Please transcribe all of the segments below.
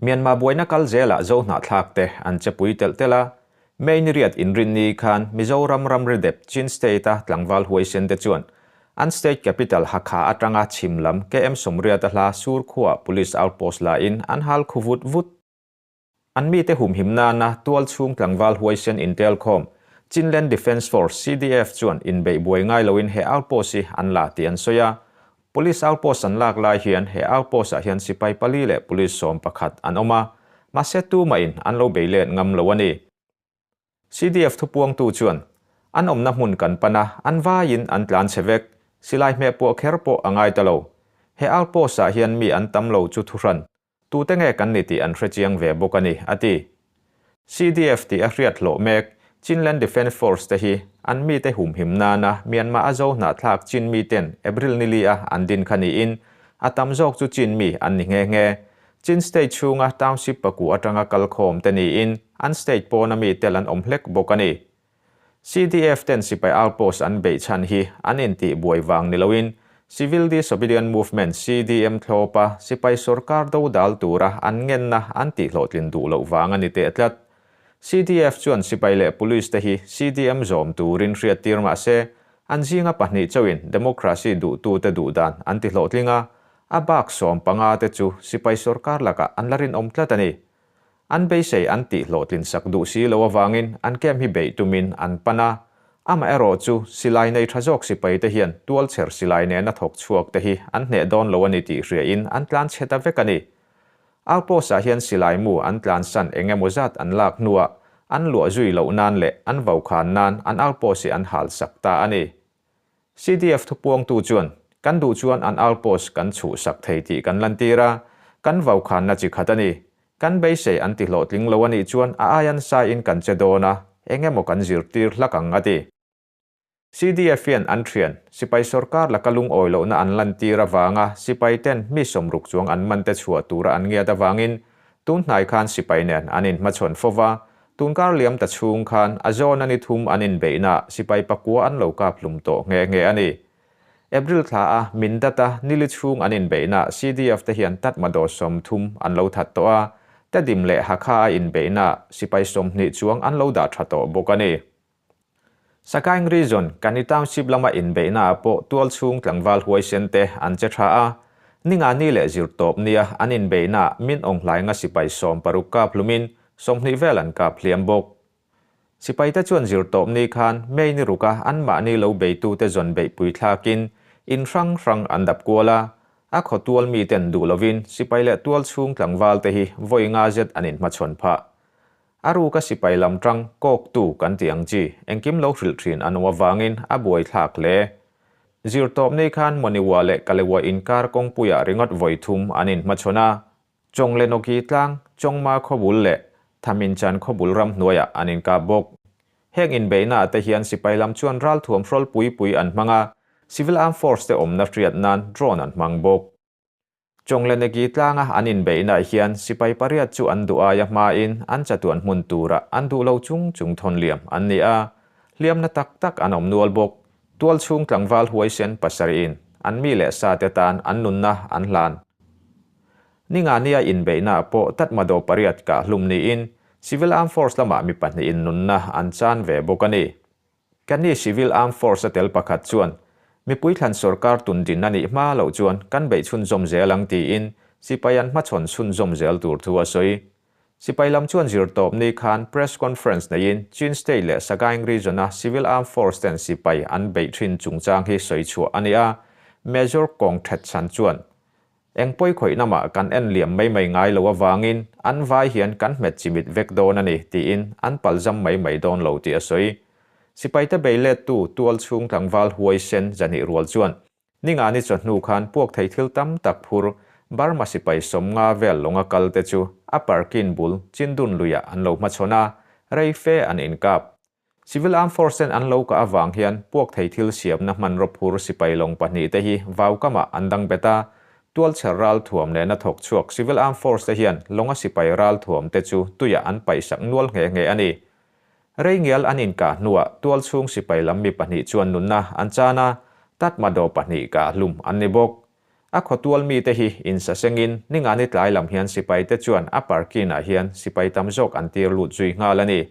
Myanmar buaina kal zelah Zo hnahthlakte an che pui telh telh a, May ni riat inrinni khan Mizoram ramri dep Chin State-a tlangval huaisen te chuan an state capital Hakha atanga chhim lam KM 80 a hla Sur khuaah police outpost la in an hal khu vut vut. An mite humhim nana tual chhung tlangval huaisen intelkhawm Chinland Defence Force, CDF, chuan inbeih buai ngai loin he outpost hi an la tih an sawi a. Police outpost an lak lai hian he outpost ah hian sipai pali leh police 11 an awm a, mahse tumahin an lo bei let ngam lo a ni. CDF thupuangtu chuan, An awmna hmun kan pan a, an vaiin an tlan chhe vek. Silai hmeh puah kher pawh a ngai ta lo. He outpost ah hian mi an tam lo chu thuhran. Tute nge kan ni tih an hre chiang ve bawk a ni, a ti. CDF tih a hriat hlawh mek, Chinland Defence Force te hi an mite humhim nana Myanmar a zo hnahthlak Chin miten April ni li a an din kha niin, a tam zawk chu Chin mi an ni nghe nghe. Chin state chhunga township paku atanga kalkhawm te niin an state pawna mi tel an awm hlek bawk a ni. CDF ten sipai outpost an beih chhan hi an intih buai vang ni loin Civil Disobedient Movement, CDM, thlawpa sipai sorkar do dal tura an ngenna an tihhlawhtlin duh loh vang a ni teh tlat. CDF chuan sipai leh police te hi CDM zawm turin hriattir mah se, an zinga pahnih chauhin democracy duhtute duhdan an tihlawhtling a, a bak 15 te chu sipai sorkar lakah an la rinawm tlat a ni. An beisei an tih hlawhtlin sak duh si lo avangin an camp hi beih tumin an pan a, amaherawh chu silai nei tha zawk sipai te hian tualchher silai nena thawk chhuak te hi an hneh dawn lo a ni tih hriain an tlan chhe ta vek a ni. Outpost ah hian silai mu an tlansan eng emaw zat an lak hnuah an luah zui loh nan leh an vokhan nan an outpost hi an hal sak ta a ni. CDF thupuangtu chuan, Kan duh chuan an outpost kan chhuhsak thei tih kan lantir a, kan vaukhanna chi khat a ni. Kan beisei an ti hlawhtling lo a nih chuan a aian saiin kan che dawn a, eng emaw kan zirtir hlak ang a ti. CDF hian an thian, sipai sorkar laka lungawi lohna an lantir avanga sipai ten mi 60 chuang an man te chhuah tura an ngiat avangin tun hnai khan sipai nen an inhmachhawn fo va, Tunkar liam ta chhung khan a zawn a ni thum an inbeihna sipai pakua an lo kap hlum tawh nghe nghe a ni. April thla a min dat a nili chhung an inbeihna CDF te hian Tatmadaw 30 an lo that tawh a, Tedim leh Hakha a inbeihna sipai 20 chuang an lo dah tha tawh bawk a ni. Sagaing Region, Kani Township lama inbeihna ah pawh tual chhung tlangval huaisen te an che tha a, Ningani leh Zirtawp nia an inbeihna min awng hlainga sipai 60 kap hlumin 20 vel an kap hliam bawk. Sipaite chuan Zirtawpni khan May ni ruka anmahni lo beitute zawn beihpui thlakin in hrang hrang an dap kual a, a khaw tual miten duh lovin sipai leh tual chhung tlangvalte hi vawi nga zet an inhmachhawn phah. A ruka sipai lam tang kawktu kan tih ang chi engkim lo hrilh thin an awm avangin a buaithlak hle. Zirtawpni khan Moniwa leh Kalewa inkar kawngpuiah ringawt vawi thum an inhmachhawn a, Chawnglenawki tlang, Chawngma khawbul leh Thamin-chan khawbul ram hnuaiah an inkap bawk. Heng inbeihnaah te hian sipai lam chuan ralthuam hrawl pui pui an hmang a, Civil Armed Force te awmna hriat nan drone an hmang bawk. Chawnglenawki tlanga an inbeihnaah hian sipai pariat chu an duh aia hmain an chatuan hmun turah an duh lo chung chung thawn liam an ni a, hliamna tak tak an awm nual bawk. Tualchhung tlangval huaisen pasarihin an mi leh sa te tan an nunna an hlan. Ningania inbeihna pawh Tatmadaw pariat kah hlum niin Civil Armed Force lamah mi pahnihin nunna an chan ve bawk a ni. Kani Civil Armed Force a tel pakhat chuan mipui thlan sorkar tundin a nih hma loh chuan kan beih chhunzawm zel ang tiin sipai an hmachhawn chhunzawm zel tur thu a sawi. Sipai lam chuan zirtawpni khan press conference neiin Chin State leh Sagaing Region-a Civil Armed Force ten sipai an beih thin chungchang hi sawi chhuah a ni a, Major Kawng Thet Chan chuan, Eng pawi khawih namah kan en liam mai mai ngai lo avangin an vai hian kan hmet chimit vek dawn a ni tiin an palzam mai mai dawn lo tih a sawi. Sipaite bei lettu tual chhung tlangval huaisen zahnih rual chuan Ningani chawhnu khan puak thei thil tam tak phur Burma sipai 50 vel lawnga kal te chu a parkin bul Chindun luiah an lo hmachhawn a, rei fe an inkap. Civil Armed Force ten an lo kah avang hian puak thei thil siamna hmanraw phur sipai lawng pahnih te hi vau kamah an dang bet a, tualchher ral thuam nena thawk chhuak Civil Armed Force te hian lawnga sipai ral thuam te chu tuiah an paihsak nual nghe nghe a ni. Rei ngial an inkah hnuah tualchhung sipai lam mi pahnih chuan nunna an chan a, Tatmadaw pahnih kah hlum an ni bawk. A khawtual mite hi insasengin Ningani tlai lam hian sipaite chuan Upper Kin-ah hian sipai tam zawk an tir lut zui nghal a ni.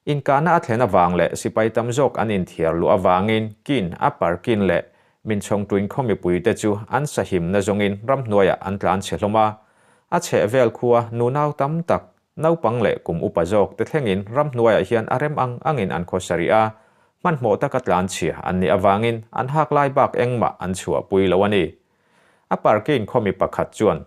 Inkahna a thlen avang leh sipai tam zawk an inthiar luh avangin Kin, Upper Kin leh Minchawngtuin khaw mipuite chu an sahimna zawngin ramhnuaiah an tlan chhe hlawm a. A chhehvel khua nunau tam tak, naupang leh kum upa zawk te thlengin ramhnuaiah hian a rem ang angin an khawsa rih a, hmanhmawh taka tlan chhia an nih avangin an hak lai bak engmah an chhuahpui lo a ni. Upper Kin khaw mi pakhat chuan,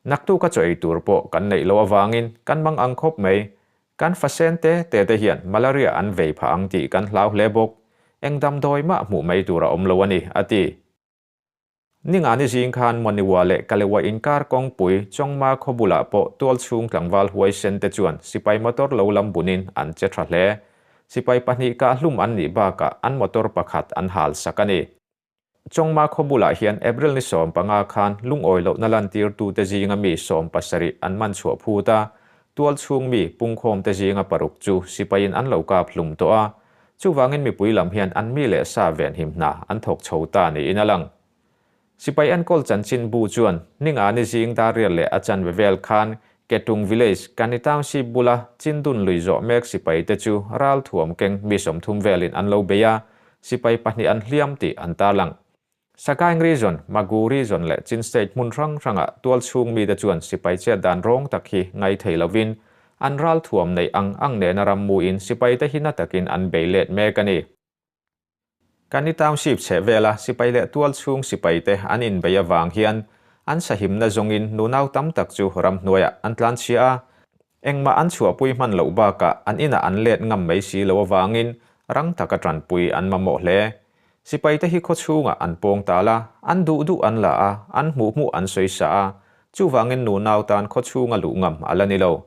Naktuk a chaw ei tur pawh kan neih loh avangin kan mang ang khawp mai. Kan fasen te te te hian malaria an vei phah ang tih kan hlau hle bawk. Eng damdawi mah hmuh mai tur a awm lo a ni, a ti. Ningani zing khan Moniwa leh Kalewa inkar kawngpui Chawngma khaw bulah pawh tualchhung tlangval huaisen te chuan sipai motor lo lam bunin an che tha hle. Sipai pahnih kahhlum an nih bakah an motor pakhat an hal sak a ni. Chawngma khaw bulah hian April ni 15 khan lungawi lohna lantirtute zinga mi 17 an man chhuah phut a, tualchhung mi pungkhawmte zinga paruk chu sipaiin an lo kap hlum tawh a. Chuvangin mipui lam hian an mi leh sa venhim hna an thawk chho ta niin a lang. Sipai enkawl chanchin bu chuan Ningani zing dar riat leh a chanve vel khan Ketung Village, Kani Township bula Chindun lui zawh mek sipaite chu ralthuam keng mi 30 velin an lo bei a, sipai pahnih an hliam tih an tarlang. Sagaing Region, Magu Region leh Chin State hmun hrang hrangah tualchhung mite chuan sipai chet dan rawng tak hi ngai thei lovin an ralthuam neih ang ang nena rammuin sipaite hi na takin an bei let mek a ni. Kani Township chhehvela sipai leh tualchhung sipaite an inbei avang hian an sahimna zawngin nunau tam tak chu ramhnuaiah an tlanchhia a, engmah an chhuahpui hman loh bakah an inah an let ngam mai si lo avangin rang taka tanpui an mamawh hle. Sipaite hi khawchhungah an pawng tal a, an duh duh an la a, an hmuh hmuh an sawi sa a, chuvangin nunau tan khawchhunga luh ngam a la ni lo.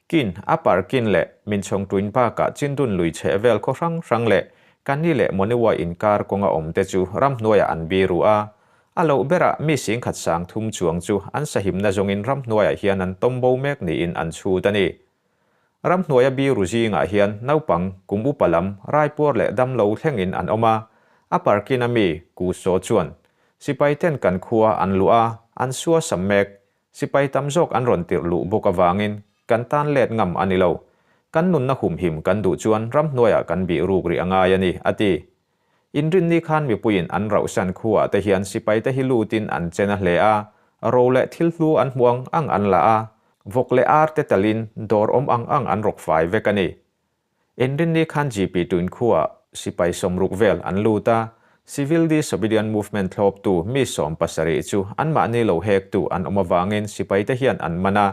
Kin, Upper Kin leh Minchawngtuin bakah Chindun lui chhehvel khaw hrang hrang leh Kani leh Moniwa inkar kawnga awmte chu ramhnuaiah an biru a. A loh berah mi singkhat 3000 chuang chu an sahimna zawngin ramhnuaiah hian an tawm bo mek niin an chhut a ni. Ramhnuaia biru zingah hian naupang, kum upa lam, raipuar leh damlo thlengin an awm a. Upper Kin-a mi, Ku Saw chuan, Sipaiten kan khua an luh a, an suasam mek. Sipai tam zawk an rawn tirh luh bawk avangin kan tan let ngam a ni lo. Kan nunna humhim kan duh chuan ramhnuaiah kan bih ruk rih a ngai a ni, a ti. Inrinni khan mipuiin an rauhsan khuaah te hian sipaite hi lutin an chen a hle a, ro leh thil hlu an hmu ang ang an la a, vawk leh ar te talin dawr awm ang ang an rawk fai vek a ni. Inrinni khan GP Tuin khuaah sipai 60 vel an lut a, Civil Disobedient Movement thlawptu mi 17 chu anmahni lo hektu an awm avangin sipaite hian an man a,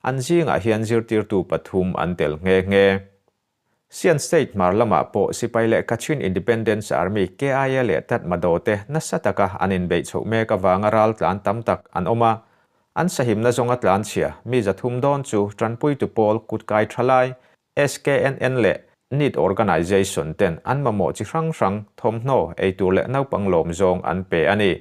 an zingah hian zirtirtu pathum an tel nghe nghe. Sian State hmar lamah pawh sipai leh Kachin Independence Army, KIA, leh Tatmadaw te nasa taka an inbeih chhoh mek avanga raltlan tam tak an awm a, an sahimna zawnga tlanchhia mi 300 dawn chu tanpuitu pawl kutkai thalai SKNN leh need Organization ten an mamawh chi hrang hrang thawmhnaw eitur leh naupang lawm zawng an pe a ni.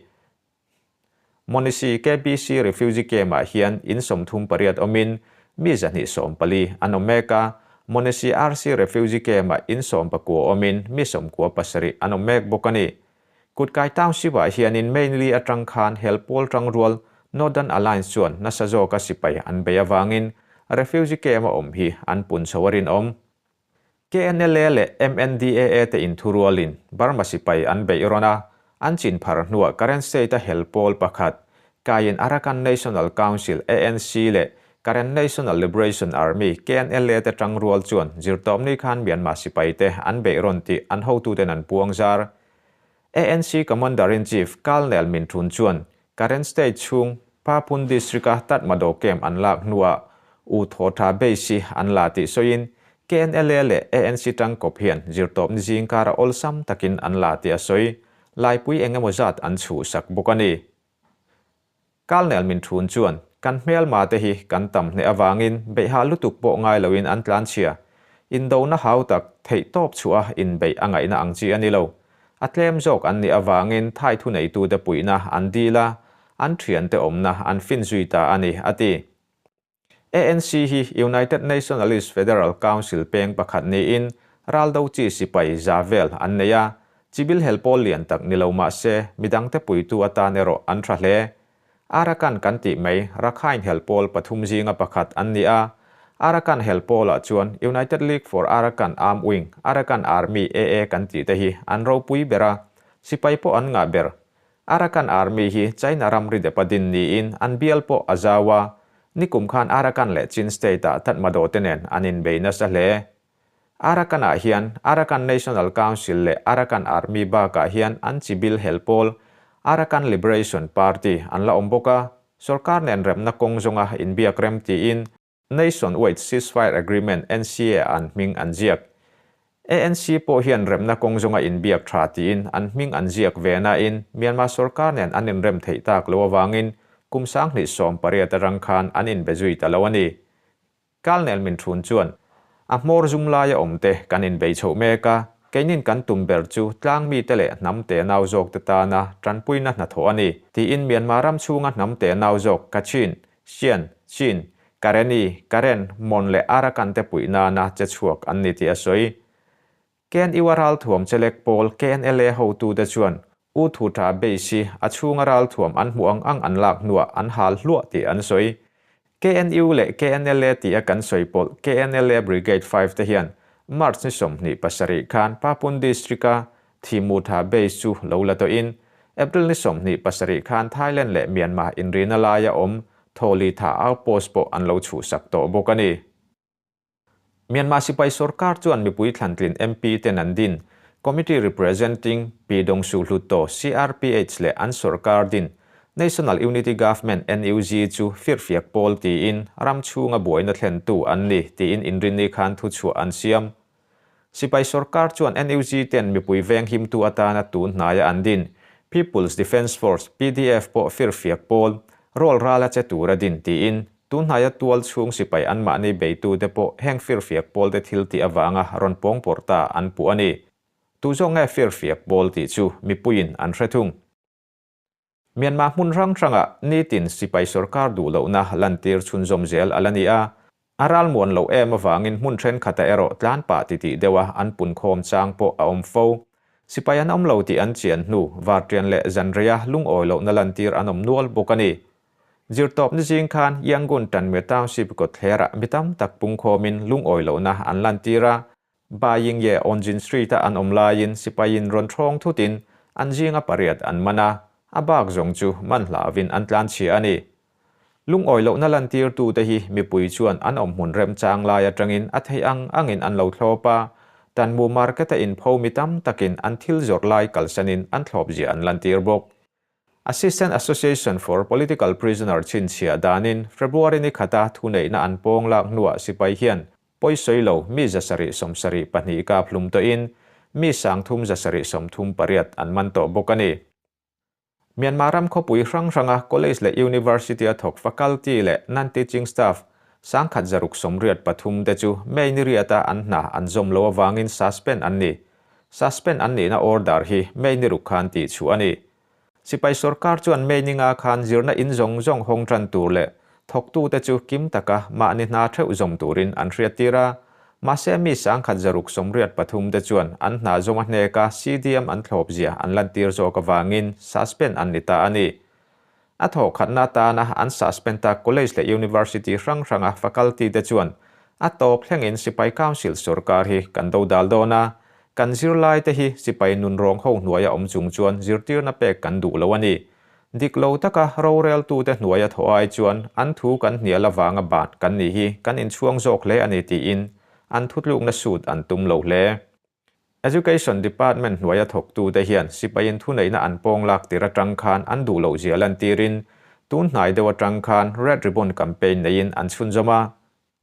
Monisi KBC Refugee Camp-ah hian in 38 awmin mi 214 an awm mek a, Monisi RC Refugee Camp-ah in 19 awmin mi 97 an awm mek bawk a ni. Kutkai Township-ah hianin May ni atang khan hel pawl tangrual Northern Alliance chuan nasa zawka sipai an bei avangin refugee camp a awm hi an pun chho a rinawm. KNLA leh MNDAA te inthurualin Burma sipai an beih rawn a, an chin phar hnuah Karen State-a hel pawl pakhat Kayin Arakan National Council, ANC, leh Karen National Liberation Army, KNLA, te tangrual chuan zirtawpni khan Myanmar sipaite an beih rawn tih an hotuten an puang zar. ANC Commander-in-Chief Colonel Min Htun chuan Karen State chhung Papun District-a Tatmadaw Camp an lak hnuah U Thaw Tha Base hi an la tih sawiin KNLA leh ANC tangkawp hian zirtawpni zingkara awlsam takin an la tih a sawi. Laipui eng emaw zat an chhuhsak bawk a ni. Colonel Min Htun chuan kan hmelma te hi kan tam hneh avangin beihah lutuk pawh ngai loin an tlanchhia. Indona hau tak theih tawp chhuah a inbeih a ngaihna ang chi a ni lo. A tlem zawk an nih avangin Thai thuneitute puihna an dil a, an thiante awmna an fin zui ta a ni, a ti. ANC hi United Nationalist Federal Council peng pakhat niin raldo chi sipai za vel an nei a, chibil hel pawl lian tak ni lo mah se midangte puitu atan erawh an tha hle. Arakan kan tih mai Rakhine hel pawl pathum zinga pakhat an ni a. Arakan hel pawlah chuan United League for Arakan Armed Wing, Arakan Army, AA, kan tih te hi an ropui ber a, sipai pawh an ngah ber. Arakan Army hi China ramri depa din niin an bial pawh a zau a, nikum khan Arakan leh Chin State-ah Tatmadaw te nen an inbei nasa hle. Arakan-ah hian Arakan National Council leh Arakan Army bakah hian an chi bil hel pawl Arakan Liberation Party an la awm bawk a, sorkar nen remna kawng zawnga inbiak rem tiin Nation Wide Ceasefire Agreement, NCA, ah an hming an ziak. ANC pawh hian remna kawng zawnga inbiak tha tiin an hming an ziak ve nain Myanmar sorkar nen an inrem theih tak lo avangin kum 2018 atang khan an inbe zui ta lo a ni. Kalnel min thun chuan a hmawr zum laia awmte kan inbei chhoh mek a, keinin kan tum ber chu tlang mite leh hnam te nau zawkte tana tanpuina hnathawh a ni, tiin Myanmar ram chhunga hnam te nau zawk Kachin, Shan, Chin, Kareni, Karen, Mon leh Arakan te puih nana che chhuak an ni tih a sawi. KNU a ralthuam chelek pawl KNLA hotute chuan U Thu Tha base hi a chhunga ralthuam an hmuh ang ang an lak hnuah an hal hluah tih an sawi. KNU leh KNLA tih a kan sawi pawlh KNLA Brigade Five te hian March ni 27 khan Papun District-a Thi Mu Tha base chu lo la tawhin April ni 27 khan Thailand leh Myanmar inrina laia awm Thaw Li Tha Outpost pawh an lo chhuhsak tawh bawk a ni. Myanmar sipai sorkar chuan mipui thlantlin MP ten an din Committee Representing Pyidaungsu Hluttaw, CRPH, leh an sorkar din National Unity Government, NUG, chu firfiak pawl tiin ram chhunga buaina thlentu an ni tiin inrinni khan thuchhuah an siam. Sipai sorkar chuan NUG ten mipui venghimtu atana tun hnaia an din People's Defence Force, PDF, pawh firfiak pawl rawl rala che tura din tiin tun hnaia tual chhung sipai anmahni beitute pawh heng firfiak pawlte thil tih avanga rawn pawng pawrh ta an puh a ni. Tu zawk nge firfiak pawl tih chu mipuiin an hre thung. Myanmar hmun hrang hrangah nitin sipai sorkar duh lohna lantir chhunzawm zel a la ni a, a ralmuan loh em avangin hmun thenkhatah erawh tlan pah titih deuha an punkhawm chang pawh a awm fo. Sipai an awm lo tih an chian hnu, varṭian leh zanreia lungawi lohna lantir an awm nual bawk a ni. Zirtawp ni zing khan Yangon Tanmyo Township kawtthlerah mi tam tak pungkhawmin lungawi lohna an lantir a, Ba Yingye Onjin Street-a an awm laiin sipaiin rawn ṭhawng thutin an zinga pariat an man a, a bak zawng chu man hlauvin an tlanchhia a ni. Lungawi lohna lantirtute hi mipui chuan an awmhmun remchang lai aṭangin a theih ang angin an lo thlawp a, Tanmu Market-a inpho mi tam takin an thil zawrh lai kalsanin an thlawpzia an lantir bawk. Assistant Association for Political Prisoner chhinchhiah danin February ni khata thuneihna an pawng lak hnuah sipai hian pawisawi lo mi 772 kap hlum tawhin mi 3,738 an man tawh bawk a ni. Myanmar ram khawpui hrang hranga college leh university-a thawk faculty leh non-teaching staff 1683 te chu May ni riata an hna an zawm lo avangin suspend an ni. Suspend an nihna order hi May ni ruk khan tih chhuah a ni. Sipai sorkar chuan May ni nga khan zirna in zawng zawng hawng tan tur leh thawktute chu kim taka mahni hna theuh zawm turin an hriattir a. Mahse mi 1683 te chuan an hna zawng a hneka CDM an thlawp zia an lantir zawk avangin suspend an ni ta a ni. A thawhkhatna atana an suspend tak college leh university hrang hranga faculty te chuan a tawp thlengin Sipai Council sorkar hi kan dodal dawn a, Kan zirlaite hi sipai nunrawng ho hnuaia awm chung chuan zirtirna pek kan duh lo a ni. Dik lo taka roreltute hnuaia thawh ai chuan an thu kan hnial avanga ban kan nih hi kan inchhuang zawk hle a ni tiin an thutlukna sut an tum lo hle. Education Department hnuaia thawktute hian sipaiin thuneihna an pawng lak tir atang khan an duh loh zia lantirin tun hnai deuh atang khan Red Ribbon Campaign neiin an chhunzawm a.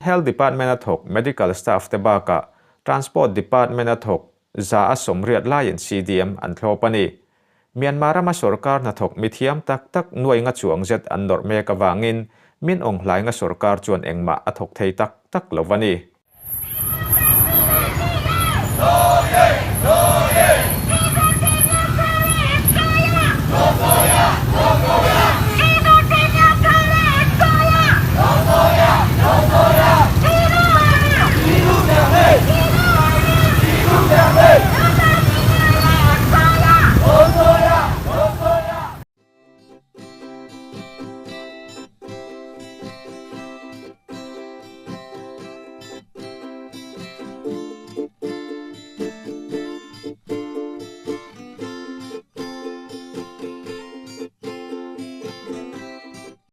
Health Department a thawk Medical Staff te bakah Transport Department a thawk 180 laiin CDM an thlawp a ni. Myanmar rama sorkar hnathawk mithiam tak tak nuai nga chuang zet an nawrh mek avangin Min Aung Hlainga sorkar chuan engmah a thawk thei tak tak lo a ni.